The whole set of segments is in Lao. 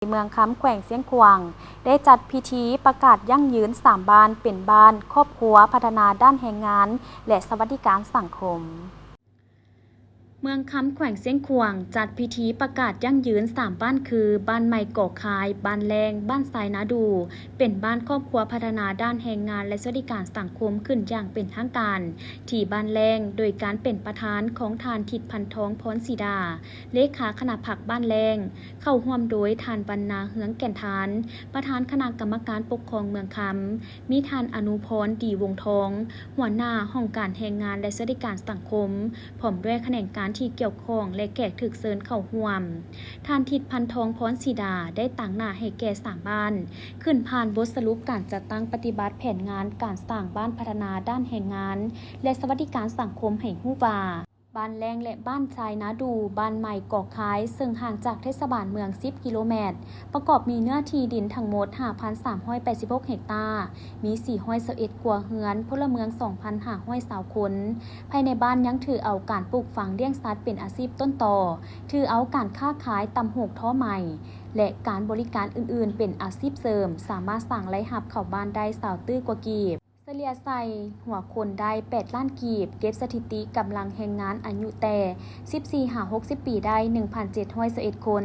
ເມືອງຄຳ ແຂວງຊຽງຂວາງ ໄດ້ຈັດພິທີປະກາດຢັ້ງຢືນສາມບ້ານເປັນບ້ານຄອບຄົວພັດທະນາດ້ານແຮງງານ ແລະ ສະຫວັດດີການສັງຄົມ. ເມືອງຄຳ ແຂວງຊຽງຂວາງ ຈັດພິທີປະກາດຢັ້ງຢືນສາມບ້ານຄື ບ້ານໃໝ່ກໍຄາຍ, ບ້ານແລ້ງ, ບ້ານຊາຍນາດູ ເປັນບ້ານຄອບຄົວພັດທະນາດ້ານແຮງງານ ແລະ ສະຫວັດດີການສັງຄົມຂຶ້ນຢ່າງເປັນທາງການ ທີ່ບ້ານແລ້ງ ໂດຍການເປັນປະທານຂອງທ່ານ ທິດພັນທອງ ພອນສີດາ ເລຂາຄະນະພັກບ້ານແລ້ງ, ເຂົ້າຮ່ວມໂດຍທ່ານ ວັນນາ ເຮືອງແກ່ນທານ ປະທານຄະນະກຳມະການປົກຄອງເມືອງຄຳ, ມີທ່ານ ອະນຸພອນ ດີວົງທອງ ຫົວໜ້າຫ້ອງການແຮງງານ ແລະ ສະຫວັດດີການສັງຄົມ ພ້ອມດ້ວຍຂະແໜງການທີ່ກ່ຽວຂ້ອງ ແລະ ແຂກຖືກເຊີນເຂົ້າຮ່ວມ. ທ່ານ ທິດພັນທອງ ພອນສີດາ ໄດ້ຕາງໜ້າໃຫ້ແກ່ສາມບ້ານ ຂຶ້ນຜ່ານບົດສະຫຼຸບການຈັດຕັ້ງປະຕິບັດແຜນງານການສ້າງບ້ານພັດທະນາດ້ານແຮງງານ ແລະ ສະຫວັດດີການສັງຄົມໃຫ້ຮູ້ວ່າ ບ້ານແລ້ງ ແລະ ບ້ານຊາຍນາດູ, ບ້ານໃໝ່ກໍຄາຍ ເຊິ່ງຫ່າງຈາກເທດສະບານເມືອງສິບກິໂລແມັດ, ປະກອບມີເນື້ອທີ່ດິນທັງໝົດຫ້າພັນສາມຮ້ອຍແປດສິບຫົກເຮັກຕາ, ມີສີ່ຮ້ອຍຊາວເອັດຄົວເຮືອນ, ພົນລະເມືອງສອງພັນຫ້າຮ້ອຍຊາວຄົນ. ພາຍໃນບ້ານຍັງຖືເອົາການປູກຝັງລ້ຽງສັດເປັນອາຊີບຕົ້ນຕໍ, ຖືເອົາການຄ້າຂາຍຕຳຫູກທໍໄໝ ແລະ ການບໍລິການອື່ນໆເປັນອາຊີບເສີມ, ສາມາດສ້າງລາຍຮັບເຂົ້າບ້ານໄດ້ຊາວຕື້ກວ່າກີບ. ສະເລ່ຍໃສ່ຫົວຄົນໄດ້ແປດລ້ານກີບ, ເກັບສະຖິຕິກຳລັງແຮງງານອາຍຸແຕ່ສິບສີ່ຫາຫົກສິບປີໄດ້ໜຶ່ງພັນເຈັດຮ້ອຍຊາວເອັດຄົນ,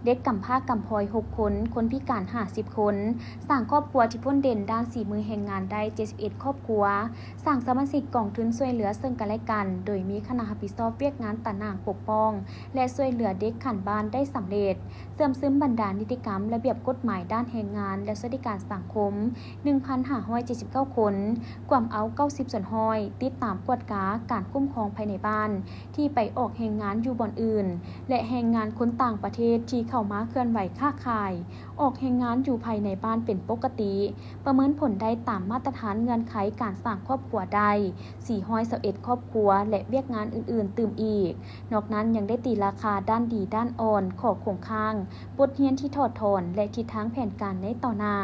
ເດັກກຳພ້າກຳພ້ອຍຫົກຄົນ, ຄົນພິການຫ້າສິບຄົນ, ສ້າງຄອບຄົວທີ່ພົ້ນເດັ່ນດ້ານສີມືແຮງງານໄດ້ເຈັດສິບເອັດຄອບຄົວ, ສ້າງສະມາຊິກກອງທຶນຊ່ວຍເຫຼືອເຊິ່ງກັນແລະກັນ ໂດຍມີຄະນະຮັບຜິດຊອບວຽກງານຕາໜ່າງປົກປ້ອງ ແລະ ຊ່ວຍເຫຼືອເດັກຂັ້ນບ້ານໄດ້ສຳເລັດ. ເຊື່ອມຊຶມບັນດານິຕິກຳ, ລະບຽບກົດໝາຍດ້ານແຮງງານ ແລະ ສະຫວັດດີການສັງຄົມ ໜຶ່ງພັນຫ້າຮ້ອຍເຈັດສິບເກົ້າຄົນ, ກວມເອົາເກົ້າສິບສ່ວນຮ້ອຍ, ຕິດຕາມກວດກາການຄຸ້ມຄອງພາຍໃນບ້ານທີ່ໄປອອກແຮງງານຢູ່ບ່ອນອື່ນ ແລະ ແຮງງານຄົນຕ່າງປະເທດທີ່ເຂົ້າມາເຄື່ອນໄຫວຄ້າຂາຍ, ອອກແຮງງານຢູ່ພາຍໃນບ້ານເປັນປົກກະຕິ, ປະເມີນຜົນໄດ້ຕາມມາດຕະຖານເງື່ອນໄຂການສ້າງຄອບຄົວໄດ້ສີ່ຮ້ອຍຊາວເອັດຄອບຄົວ ແລະ ວຽກງານອື່ນໆຕື່ມອີກ. ນອກນັ້ນຍັງໄດ້ຕີລາຄາດ້ານດີດ້ານອ່ອນ, ຂໍ້ຄົງຄ້າງ, ບົດຮຽນທີ່ຖອດຖອນ ແລະ ທິດທາງແຜນການໃນຕໍ່ໜ້າ.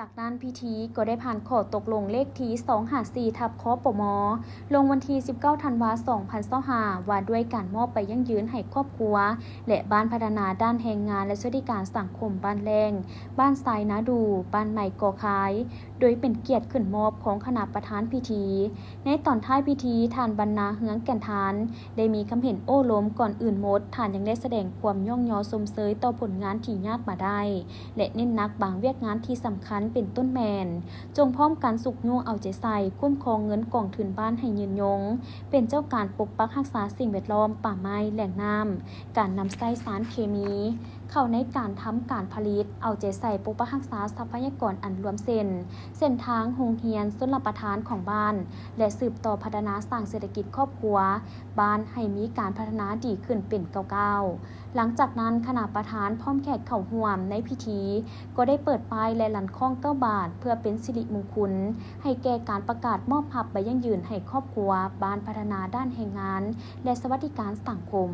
ຈາກນັ້ນພິທີກໍໄດ້ຜ່ານຂໍ້ຕົກລົງເລກທີສອງຫ້າສີ່ ທັບ ຄປມ ລົງວັນທີສິບເກົ້າ ທັນວາ ສອງພັນຊາວຫ້າ ວ່າດ້ວຍການມອບໃບຢັ້ງຢືນໃຫ້ຄອບຄົວ ແລະ ບ້ານພັດທະນາດ້ານແຮງງານ ແລະ ສະຫວັດດີການສັງຄົມບ້ານແລ້ງ, ບ້ານຊາຍນາດູ, ບ້ານໃໝ່ກໍຄາຍ ໂດຍເປັນກຽດຂຶ້ນມອບຂອງຄະນະປະທານພິທີ. ໃນຕອນທ້າຍພິທີ, ທ່ານ ວັນນາ ເຮືອງແກ່ນທານ ໄດ້ມີຄຳເຫັນໂອ້ລົມ. ກ່ອນອື່ນໝົດ, ທ່ານຍັງໄດ້ສະແດງຄວາມຍ້ອງຍໍຊົມເຊີຍຕໍ່ຜົນງານທີ່ຍາດມາໄດ້ ແລະ ເນັ້ນໜັກບາງວຽກງານທີ່ສຳຄັນ ເປັນຕົ້ນແມ່ນ ຈົ່ງພ້ອມກັນຊຸກຍູ້ເອົາໃຈໃສ່ ຄຸ້ມຄອງເງິນກອງທຶນບ້ານໃຫ້ຍືນຍົງ, ເປັນເຈົ້າການປົກປັກຮັກສາສິ່ງແວດລ້ອມ, ປ່າໄມ້, ແຫຼ່ງນ້ຳ, ການນຳໃຊ້ສານເຄມີ ເຂົ້າໃນການທຳການຜະລິດ, ເອົາໃຈໃສ່ປົກປັກຮັກສາຊັບພະຍາກອນອັນລວມເຊັ່ນ ເສັ້ນທາງ, ໂຮງຮຽນ, ຊົນລະປະທານຂອງບ້ານ ແລະ ສືບຕໍ່ພັດທະນາສ້າງເສດຖະກິດຄອບຄົວບ້ານໃຫ້ມີການພັດທະນາດີຂຶ້ນເປັນກ້າວໆ. ຫຼັງຈາກນັ້ນ, ຄະນະປະທານພ້ອມແຂກເຂົ້າຮ່ວມໃນພິທີ ກໍໄດ້ເປີດປ້າຍ ແລະ ລັ່ນຄ້ອງເກົ້າບາດ ເພື່ອເປັນສິລິມຸງຄຸນໃຫ້ແກ່ການປະກາດມອບຮັບໃບຢັ້ງຢືນໃຫ້ຄອບຄົວບ້ານພັດທະນາດ້ານແຮງງານ ແລະ ສະຫວັດດີການສັງຄົມ.